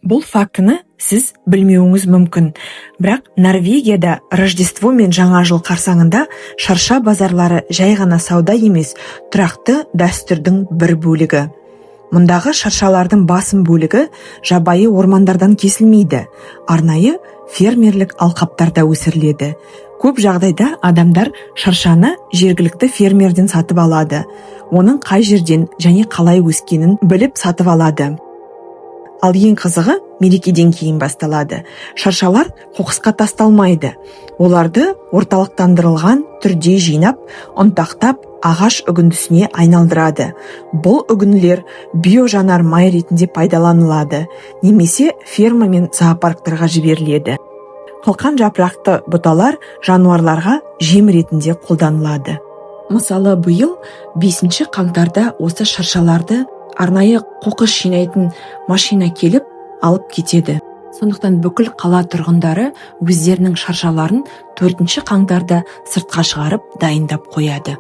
Бұл фактіні сіз білмеуіңіз мүмкін, бірақ Норвегияда Рождество мен Жаңа жыл қарсаңында шырша базарлары жай ғана сауда емес, тұрақты дәстүрдің бір бөлігі. Мұндағы шыршалардың басым бөлігі жабайы ормандардан кесілмейді, арнайы фермерлік алқаптарда өсіріледі. Көп жағдайда адамдар шыршаны жергілікті фермерден сатып алады, оның қай жерден және қалай өскенін біліп сатып алады. Ал ең қызығы мерекеден кейін басталады. Шыршалар қоқысқа тасталмайды, оларды орталықтандырылған түрде жинап, ұнтақтап, ағаш үгіндісіне айналдырады. Бұл үгінділер биожанармай ретінде пайдаланылады немесе ферма мен зоопарктарға жіберіледі. Қылқан жапырақты бұталар жануарларға жем ретінде қолданылады. Мысалы, биыл 5 қаңтарда осы шыршаларды арнайы қоқыс жинайтын машина келіп алып кетеді. Сондықтан бүкіл қала тұрғындары өздерінің шыршаларын 4 қаңтарда сыртқа шығарып, дайындап қояды.